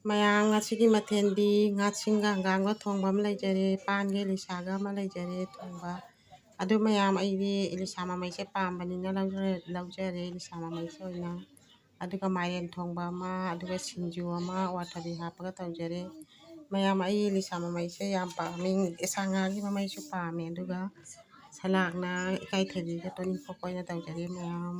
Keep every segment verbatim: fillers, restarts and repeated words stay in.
ꯃꯌꯥꯝ, ꯉꯁꯤꯒꯤ ꯃꯊꯦꯜꯗꯤ ꯉꯥꯁꯤꯡꯒ ꯍꯪꯒꯥꯝꯒ ꯊꯣꯡꯕ ꯑꯃ ꯂꯩꯖꯔꯦ, ꯄꯥꯟꯒ ꯏꯂꯤꯁꯥꯒ ꯑꯃ ꯂꯩꯖꯔꯦ ꯊꯣꯡꯕ꯫ ꯑꯗꯨ ꯃꯌꯥꯝ, ꯑꯩꯗꯤ ꯏꯂꯤꯁꯥ ꯃꯃꯩꯁꯦ ꯄꯥꯝꯕꯅꯤꯅ ꯂꯧꯖꯔꯦ, ꯂꯧꯖꯔꯦ ꯏꯂꯤꯁꯥ ꯃꯃꯩꯁꯦ ꯑꯣꯏꯅ꯫ ꯑꯗꯨꯒ ꯃꯥꯏꯔꯦꯟ ꯊꯣꯡꯕ ꯑꯃ, ꯑꯗꯨꯒ ꯁꯤꯡꯖꯨ ꯑꯃ, ꯑꯋꯥꯊꯕꯤ ꯍꯥꯞꯄꯒ ꯇꯧꯖꯔꯦ꯫ ꯃꯌꯥꯝ, ꯑꯩ ꯏꯂꯤꯁꯥ ꯃꯃꯩꯁꯦ ꯌꯥꯝ ꯄꯥꯝꯃꯤ, ꯏꯁꯥ ꯉꯥꯒꯤ ꯃꯃꯩꯁꯨ ꯄꯥꯝꯃꯦ꯫ ꯑꯗꯨꯒ ꯁꯂꯥꯛꯅ ꯏꯀꯥꯏꯊꯕꯤꯒ ꯇꯣꯅꯤꯡꯈꯣꯛꯀ ꯑꯣꯏꯅ ꯇꯧꯖꯔꯦ ꯃꯌꯥꯝ꯫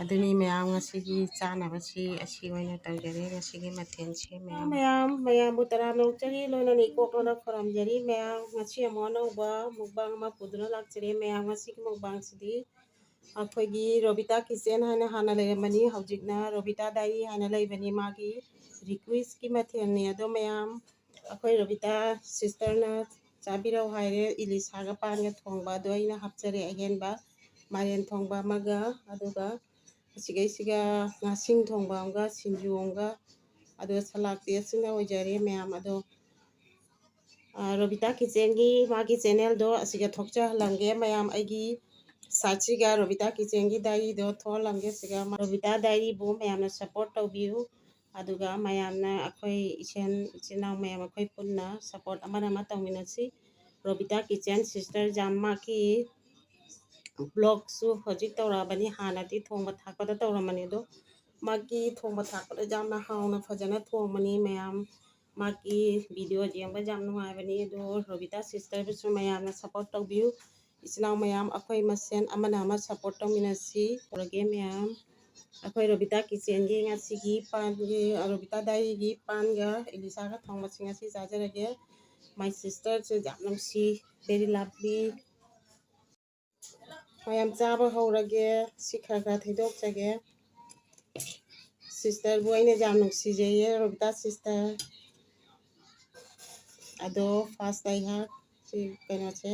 ꯑꯗꯨꯅꯤ ꯃꯌꯥꯝ, ꯉꯁꯤꯒꯤ ꯆꯥꯅꯕꯁꯤ ꯑꯁꯤ ꯑꯣꯏꯅ ꯇꯧꯖꯔꯦ, ꯉꯁꯤꯒꯤ ꯃꯊꯦꯜꯁꯦ ꯃꯌꯥꯝ꯫ ꯃꯌꯥꯝ, ꯃꯌꯥꯝꯕꯨ ꯇꯔꯥꯝꯅ ꯑꯣꯛꯆꯔꯤ, ꯂꯣꯏꯅꯅ ꯏꯀꯣꯛ ꯂꯣꯟꯅ ꯈꯨꯔꯨꯝꯖꯔꯤ꯫ ꯃꯌꯥꯝ, ꯉꯁꯤ ꯑꯃꯨꯛ ꯑꯅꯧꯕ ꯃꯨꯛꯕꯥꯡ ꯑꯃ ꯄꯨꯗꯨꯅ ꯂꯥꯛꯆꯔꯦ꯫ ꯃꯌꯥꯝ, ꯉꯁꯤꯒꯤ ꯃꯨꯛꯕꯥꯡꯁꯤꯗꯤ ꯑꯩꯈꯣꯏꯒꯤ ꯔꯣꯕꯤꯇꯥ ꯀꯤꯆꯦꯟ ꯍꯥꯏꯅ ꯍꯥꯟꯅ ꯂꯩꯔꯝꯕꯅꯤ, ꯍꯧꯖꯤꯛꯅ ꯔꯣꯕꯤꯇꯥ ꯗꯥꯏꯔꯤ ꯍꯥꯏꯅ ꯂꯩꯕꯅꯤ꯫ ꯃꯥꯒꯤ ꯔꯤꯀ꯭ꯋꯦꯁꯀꯤ ꯃꯊꯦꯜꯅꯤ꯫ ꯑꯗꯣ ꯃꯌꯥꯝ, ꯑꯩꯈꯣꯏ ꯔꯣꯕꯤꯇꯥ ꯁꯤꯁꯇꯔꯅ ꯆꯥꯕꯤꯔꯛꯎ ꯍꯥꯏꯔꯦ, ꯏꯂꯤꯁꯥꯒ ꯄꯥꯟꯒ ꯊꯣꯡꯕ꯫ ꯑꯗꯣ ꯑꯩꯅ ꯍꯥꯞꯆꯔꯦ ꯑꯍꯦꯟꯕ ꯃꯥꯏꯔꯦꯟ ꯊꯣꯡꯕ ꯑꯃꯒ, ꯑꯗꯨꯒ ꯑꯁꯤꯒꯩꯁꯤꯒ ꯉꯥꯁꯤꯡ ꯊꯣꯡꯕ ꯑꯃꯒ, ꯁꯤꯡꯖꯨ ꯑꯃꯒ, ꯑꯗꯨꯒ ꯁꯂꯥꯗꯇꯤ ꯑꯁꯤꯅ ꯑꯣꯏꯖꯔꯦ ꯃꯌꯥꯝ꯫ ꯑꯗꯣ, ꯑ, ꯔꯣꯕꯤꯇꯥ ꯀꯤꯆꯦꯟꯒꯤ ꯃꯥꯒꯤ ꯆꯦꯅꯦꯜꯗꯣ ꯑꯁꯤꯒ ꯊꯣꯛꯆꯍꯜꯂꯝꯒꯦ ꯃꯌꯥꯝ꯫ ꯑꯩꯒꯤ ꯁꯥꯏꯠꯁꯤꯒ ꯔꯣꯕꯤꯇꯥ ꯀꯤꯆꯦꯟꯒꯤ ꯗꯥꯏꯔꯤꯗꯣ ꯊꯣꯛꯍꯜꯂꯝꯒꯦ꯫ ꯁꯤꯒ ꯔꯣꯕꯤꯇꯥ ꯗꯥꯏꯔꯤꯕꯨ ꯃꯌꯥꯝꯅ ꯁꯞꯄꯣꯔꯠ ꯇꯧꯕꯤꯌꯨ꯫ ꯑꯗꯨꯒ ꯃꯌꯥꯝꯅ, ꯑꯩꯈꯣꯏ ꯏꯆꯤꯟ, ꯏꯆꯤꯟ ꯏꯅꯥꯎ ꯃꯌꯥꯝ ꯑꯩꯈꯣꯏ ꯄꯨꯟꯅ ꯁꯞꯄꯣꯔꯠ ꯑꯃꯅ ꯑꯃ ꯇꯧꯃꯤꯟꯅꯁꯤ꯫ ꯔꯣꯕꯤꯇꯥ ꯀꯤꯆꯦꯟ ꯁꯤꯁꯇꯔ ꯖꯥꯝ ꯃꯥꯒꯤ ꯕ꯭ꯂꯣꯛꯁꯨ ꯍꯧꯖꯤꯛ ꯇꯧꯔꯛꯑꯕꯅꯤ, ꯍꯥꯟꯅꯗꯤ ꯊꯣꯡꯕ ꯊꯥꯛꯄꯗ ꯇꯧꯔꯝꯕꯅꯤ꯫ ꯑꯗꯣ ꯃꯥꯒꯤ ꯊꯣꯡꯕ ꯊꯥꯛꯄꯗ ꯌꯥꯝꯅ ꯍꯥꯎꯅ ꯐꯖꯅ ꯊꯣꯡꯕꯅꯤ ꯃꯌꯥꯝ꯫ ꯃꯥꯒꯤ ꯚꯤꯗꯤꯑꯣ ꯌꯦꯡꯕ ꯌꯥꯝ ꯅꯨꯡꯉꯥꯏꯕꯅꯤ꯫ ꯑꯗꯣ ꯔꯣꯕꯤꯇꯥ ꯁꯤꯁꯇꯔꯕꯨꯁꯨ ꯃꯌꯥꯝꯅ ꯁꯞꯄꯣꯔꯠ ꯇꯧꯕꯤꯌꯨ꯫ ꯏꯆꯤꯟ ꯏꯅꯥꯎ ꯃꯌꯥꯝ, ꯑꯩꯈꯣꯏ ꯃꯁꯦꯟ ꯑꯃꯅ ꯑꯃ ꯁꯞꯄꯣꯔꯠ ꯇꯧꯃꯤꯟꯅꯁꯤ꯫ ꯇꯧꯔꯒꯦ ꯃꯌꯥꯝ, ꯑꯩꯈꯣꯏ ꯔꯣꯕꯤꯇꯥ ꯀꯤꯆꯦꯟꯒꯤ ꯉꯁꯤꯒꯤ ꯄꯥꯟꯒꯤ, ꯔꯣꯕꯤꯇꯥ ꯗꯥꯏꯔꯤꯒꯤ ꯄꯥꯟꯒ ꯏꯂꯤꯁꯥꯒ ꯊꯣꯡꯕꯁꯤ ꯉꯁꯤ ꯆꯥꯖꯔꯒꯦ꯫ My sisterꯁꯦ ꯌꯥꯝ ꯅꯨꯡꯁꯤ, very lovely꯫ ꯃꯌꯥꯝ ꯆꯥꯕ ꯍꯧꯔꯒꯦ꯫ ꯁꯤ ꯈꯔ ꯈꯔ ꯊꯩꯗꯣꯛꯆꯒꯦ꯫ ꯁꯤꯁꯇꯔꯕꯨ ꯑꯩꯅ ꯌꯥꯝ ꯅꯨꯡꯁꯤꯖꯩꯌꯦ, ꯔꯣꯕꯤꯇꯥ ꯁꯤꯁꯇꯔ꯫ ꯑꯗꯣ ꯐꯥꯔꯁꯇ ꯑꯩꯍꯥꯛ ꯁꯤ ꯀꯩꯅꯣꯁꯦ,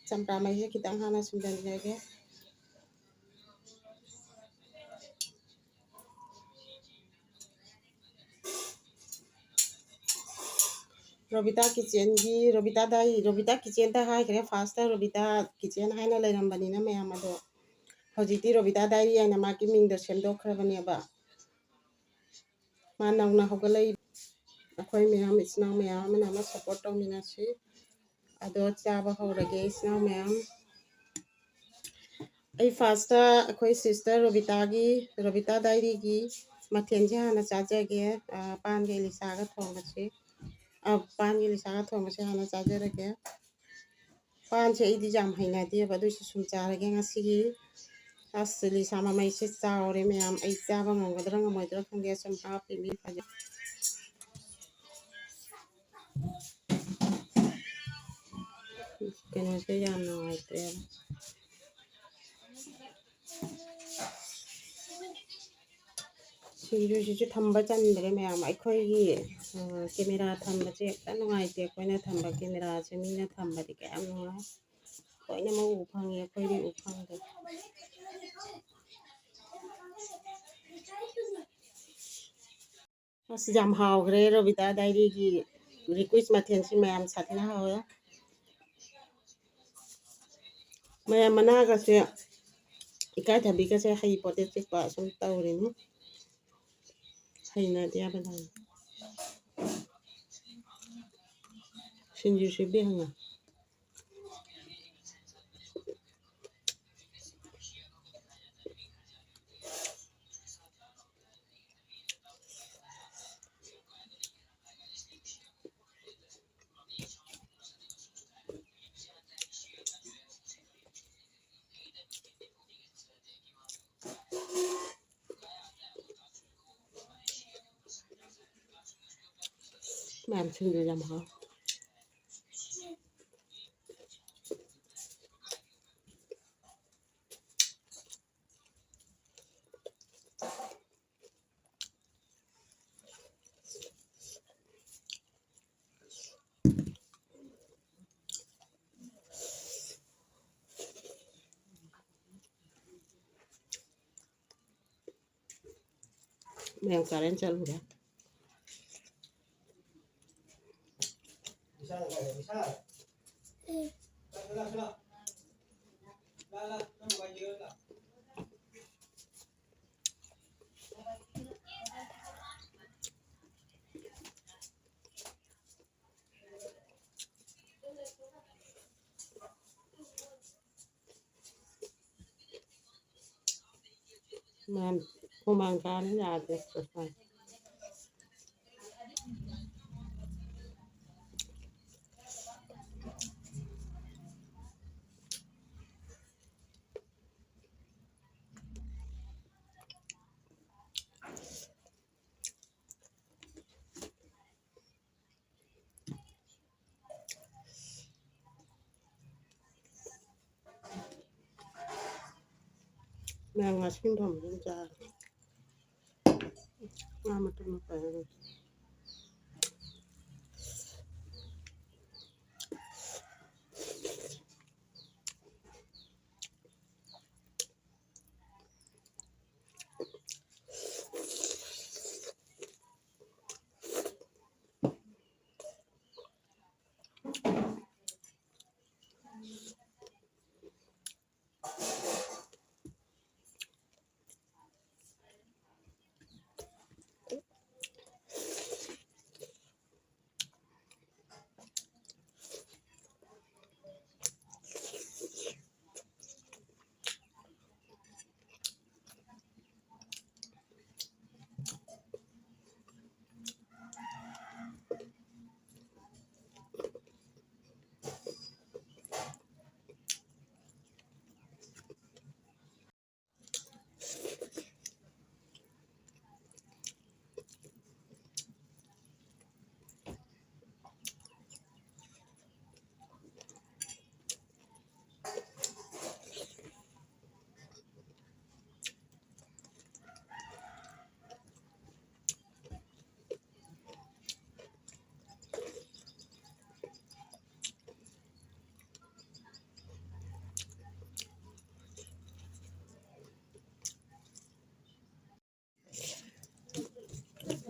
ꯆꯝꯄ꯭ꯔꯥ ꯃꯍꯤꯁꯦ ꯈꯤꯇꯪ ꯍꯥꯟꯅ ꯁꯨꯝꯖꯤꯟꯖꯔꯒꯦ꯫ ꯔꯣꯕꯤꯇꯥ ꯀꯤꯆꯦꯟꯒꯤ, ꯔꯣꯕꯤꯇꯥ ꯗꯥꯏ-, ꯔꯣꯕꯤꯇꯥ ꯀꯤꯆꯦꯟꯗ ꯍꯥꯏꯈ꯭ꯔꯦ꯫ ꯐꯥꯔꯁꯇ ꯔꯣꯕꯤꯇꯥ ꯀꯤꯆꯦꯟ ꯍꯥꯏꯅ ꯂꯩꯔꯝꯕꯅꯤꯅ ꯃꯌꯥꯝ, ꯑꯗꯣ ꯍꯧꯖꯤꯛꯇꯤ ꯔꯣꯕꯤꯇꯥ ꯗꯥꯏꯔꯤ ꯍꯥꯏꯅ ꯃꯥꯒꯤ ꯃꯤꯡꯗꯣ ꯁꯦꯝꯗꯣꯛꯈ꯭ꯔꯕꯅꯦꯕ꯫ ꯃꯥ ꯅꯧꯅ ꯍꯧꯒꯠꯂꯛꯏ꯫ ꯑꯩꯈꯣꯏ ꯃꯌꯥꯝ, ꯏꯆꯤꯟ ꯏꯅꯥꯎ ꯃꯌꯥꯝ ꯑꯃꯅ ꯑꯃ ꯁꯞꯄꯣꯔꯠ ꯇꯧꯃꯤꯟꯅꯁꯤ꯫ ꯑꯗꯣ ꯆꯥꯕ ꯍꯧꯔꯒꯦ, ꯏꯆꯤꯟ ꯏꯅꯥꯎ ꯃꯌꯥꯝ꯫ ꯑꯩ ꯐꯥꯔꯁꯇ ꯑꯩꯈꯣꯏ ꯁꯤꯁꯇꯔ ꯔꯣꯕꯤꯇꯥꯒꯤ, ꯔꯣꯕꯤꯇꯥ ꯗꯥꯏꯔꯤꯒꯤ ꯃꯊꯦꯜꯁꯦ ꯍꯥꯟꯅ ꯆꯥꯖꯒꯦ꯫ ꯑ, ꯄꯥꯟꯒ ꯏꯂꯤꯁꯥꯒ ꯊꯣꯡꯕꯁꯤ, ꯑ, ꯄꯥꯟꯒ ꯏꯂꯤꯁꯥꯒ ꯊꯣꯡꯕꯁꯤ ꯍꯥꯟꯅ ꯆꯥꯖꯔꯒꯦ꯫ ꯄꯥꯟꯁꯦ ꯑꯩꯗꯤ ꯌꯥꯝ ꯍꯩꯅꯗꯦꯕ, ꯑꯗꯨꯏꯁꯨ ꯁꯨꯝ ꯆꯥꯔꯒꯦ ꯉꯁꯤꯒꯤ꯫ ꯑꯁ, ꯏꯂꯤꯁꯥ ꯃꯃꯩꯁꯦ ꯆꯥꯎꯔꯦ ꯃꯌꯥꯝ, ꯑꯩ ꯆꯥꯕ ꯉꯝꯒꯗ꯭ꯔꯥ ꯉꯝꯃꯣꯏꯗ꯭ꯔꯥ ꯈꯪꯗꯦ, ꯁꯨꯝ ꯍꯥꯞꯄꯤꯃꯤ ꯐꯖ-, ꯀꯩꯅꯣꯁꯦ ꯌꯥꯝ ꯅꯨꯡꯉꯥꯏꯇ꯭ꯔꯦꯕ꯫ ꯁꯤꯡꯖꯨꯁꯤꯁꯨ ꯊꯝꯕ ꯆꯟꯗ꯭ꯔꯦ ꯃꯌꯥꯝ꯫ ꯑꯩꯈꯣꯏꯒꯤ, ꯑ, ꯀꯦꯃꯦꯔꯥ ꯊꯝꯕꯁꯦ ꯍꯦꯛꯇ ꯅꯨꯡꯉꯥꯏꯇꯦ꯫ ꯑꯩꯈꯣꯏꯅ ꯊꯝꯕ ꯀꯦꯃꯦꯔꯥꯁꯦ ꯃꯤꯅ ꯊꯝꯕꯗꯤ ꯀꯌꯥꯝ ꯅꯨꯡꯉꯥꯏ꯫ ꯂꯣꯏꯅꯃꯛ ꯎꯕ ꯐꯪꯉꯤ, ꯑꯩꯈꯣꯏꯗꯤ ꯎꯕ ꯐꯪꯗꯦ꯫ ꯑꯁ, ꯌꯥꯝ ꯍꯥꯎꯈ꯭ꯔꯦ ꯔꯣꯕꯤꯇꯥ ꯗꯥꯏꯔꯤꯒꯤ ꯔꯤꯀ꯭ꯋꯦꯁ ꯃꯊꯦꯜꯁꯤ ꯃꯌꯥꯝ, ꯁꯥꯊꯤꯅ ꯍꯥꯎꯋꯦ꯫ ꯃꯌꯥꯝ ꯃꯅꯥꯒꯁꯦ ꯏꯀꯥꯏꯊꯕꯤꯒꯁꯦ ꯍꯩ ꯄꯣꯠꯇꯦ ꯆꯤꯛꯄ ꯁꯨꯝ ꯇꯧꯔꯤꯅꯤ꯫ ꯍꯩꯅꯗꯦ ꯍꯥꯏꯕ ꯅꯪ꯫ ꯁꯤꯡꯖꯨ ꯁꯦꯝꯕꯤ ꯍꯪꯉ꯫ ꯃꯌꯥꯝ ꯁꯤꯡꯖꯨ ꯌꯥꯝ ꯍꯥꯎ꯫ ꯃꯌꯥꯝ ꯀꯥꯔꯦꯟ ꯆꯠꯂꯨꯔꯦ꯫ ꯃꯌꯥꯝ ꯍꯨꯃꯥꯡ ꯀꯥꯡ ꯌꯥꯗ꯭ꯔꯦ꯫ ꯃꯌꯥꯝ ꯉꯥꯁꯤꯡ ꯊꯣꯡꯕ ꯑꯗꯨꯝ ꯆꯥꯔꯦ꯫ ꯉꯥ ꯃꯇꯨꯝ ꯑꯃ ꯄꯥꯏꯔꯒ꯫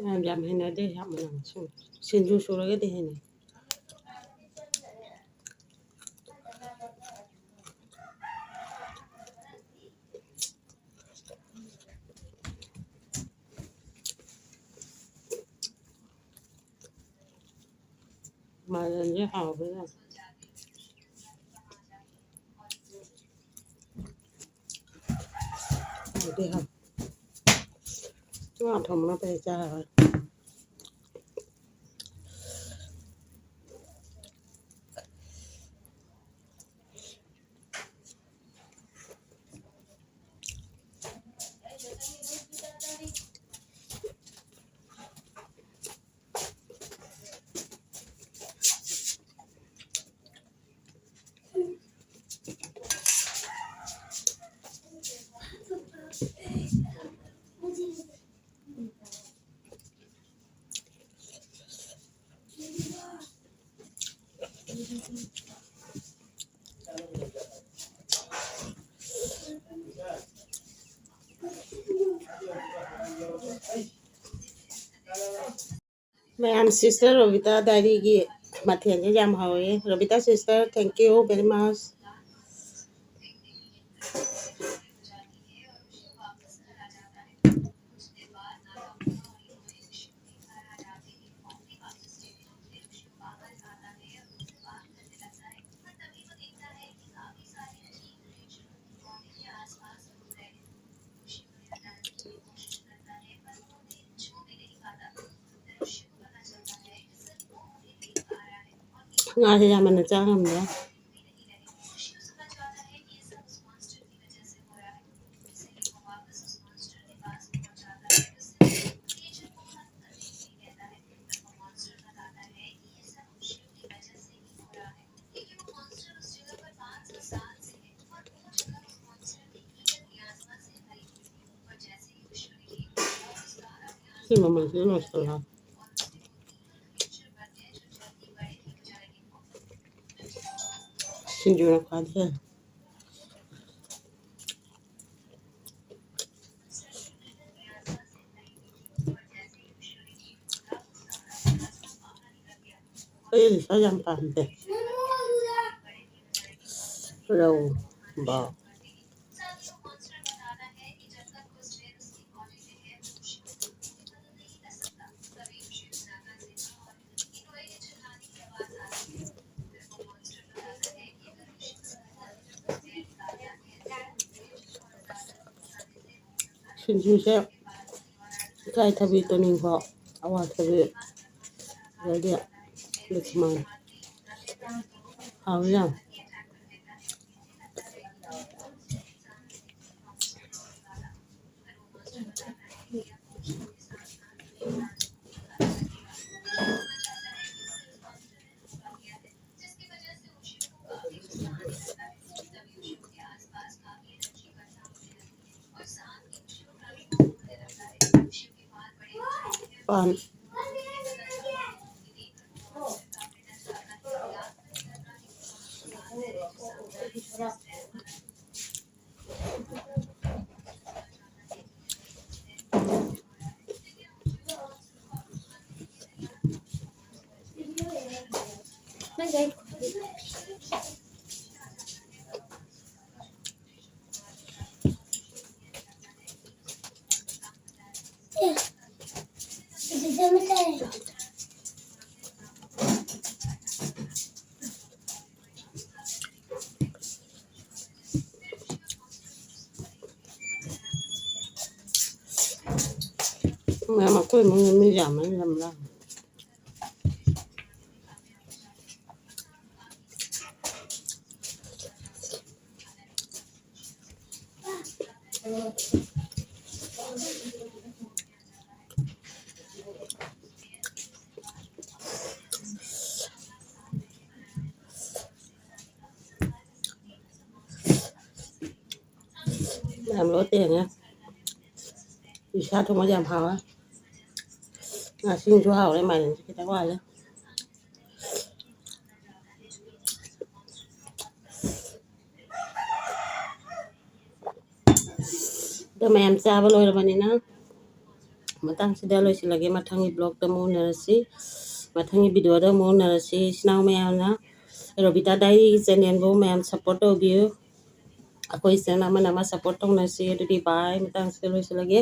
ꯌꯥꯝ, ꯌꯥꯝ ꯍꯩꯅꯗꯦ ꯌꯥꯝ ꯃꯅꯝ꯫ ꯁꯤꯡ-, ꯁꯤꯡꯖꯨ ꯁꯨꯔꯒꯗꯤ ꯍꯩꯅꯩ꯫ ꯃꯥꯏꯔꯦꯟꯁꯦ ꯍꯥꯎꯕꯅ꯫ ꯍꯥꯎꯗꯤ ꯍꯥꯎ-, ꯉꯥ ꯊꯣꯡꯕꯅ ꯐꯩ ꯆꯥꯔꯔꯣꯏ꯫ ꯃꯌꯥꯝ, sister ꯔꯣꯕꯤꯇꯥ diary ꯒꯤ ꯃꯊꯦꯜꯁꯦ ꯌꯥꯝ ꯍꯥꯎꯋꯦ꯫ Robita sister, thank you very much. ꯉꯥꯁꯦ ꯌꯥꯝꯃꯟꯅ ꯆꯥ ꯉꯝꯗꯦ꯫ ꯁꯤ ꯃꯃꯜꯁꯤꯅ ꯂꯣꯏꯁꯤꯜꯂꯣ꯫ ꯁꯤꯡꯖꯨꯅ ꯈ꯭ꯋꯥꯏꯗꯒꯤ ꯐꯩ꯫ ꯑꯩ ꯁꯥ ꯌꯥꯝ ꯄꯥꯝꯗꯦ꯫ ꯔꯧ ꯕ꯫ ꯁꯤꯡꯖꯨꯁꯦ ꯏꯀꯥꯏ ꯊꯕꯤ, ꯇꯣꯅꯤꯡꯈꯣꯛ, ꯑꯋꯥꯊꯕꯤ, ꯑꯗꯩꯗꯤ ꯂꯨꯊꯨꯃꯥꯏ꯫ ꯍꯥꯎꯋꯤ ꯌꯥꯝ꯫ ꯄꯥꯟ꯫ ꯃꯌꯥꯝ ꯑꯩꯈꯣꯏ ꯏꯃꯨꯡꯗ ꯃꯤ ꯌꯥꯝꯕꯅꯤꯅ ꯌꯥꯝ ꯂꯥꯡꯉꯦ꯫ ꯌꯥꯝ ꯂꯣꯏ ꯇꯦꯡꯉꯦ꯫ ꯏꯁꯥ ꯊꯣꯡꯕꯗꯤ ꯌꯥꯝ ꯍꯥꯎꯋꯦ꯫ ꯉꯥꯁꯤꯡꯁꯨ ꯍꯥꯎꯔꯦ, ꯃꯥꯏꯔꯦꯟꯁꯨ ꯈꯤꯇꯪ ꯋꯥꯠꯂꯦ꯫ ꯑꯗꯣ ꯃꯌꯥꯝ ꯆꯥꯕ ꯂꯣꯏꯔꯕꯅꯤꯅ ꯃꯇꯥꯡꯁꯤꯗ ꯂꯣꯏꯁꯤꯜꯂꯒꯦ꯫ ꯃꯊꯪꯒꯤ vlogꯇ ꯑꯃꯨꯛ ꯎꯅꯔꯁꯤ, ꯃꯊꯪꯒꯤ videoꯗ ꯑꯃꯨꯛ ꯎꯅꯔꯁꯤ꯫ ꯏꯆꯤꯟ ꯏꯅꯥꯎ ꯃꯌꯥꯝꯅ ꯔꯣꯕꯤꯇꯥ ꯗꯥꯏꯔꯤꯒꯤ channelꯕꯨ ꯃꯌꯥꯝ support ꯇꯧꯕꯤꯌꯨ꯫ ꯑꯩꯈꯣꯏ channel ꯑꯃꯅ ꯑꯃ support ꯇꯧꯅꯁꯤ꯫ ꯑꯗꯨꯗꯤ bye, ꯃꯇꯥꯡꯁꯤꯗ ꯂꯣꯏꯁꯤꯜꯂꯒꯦ꯫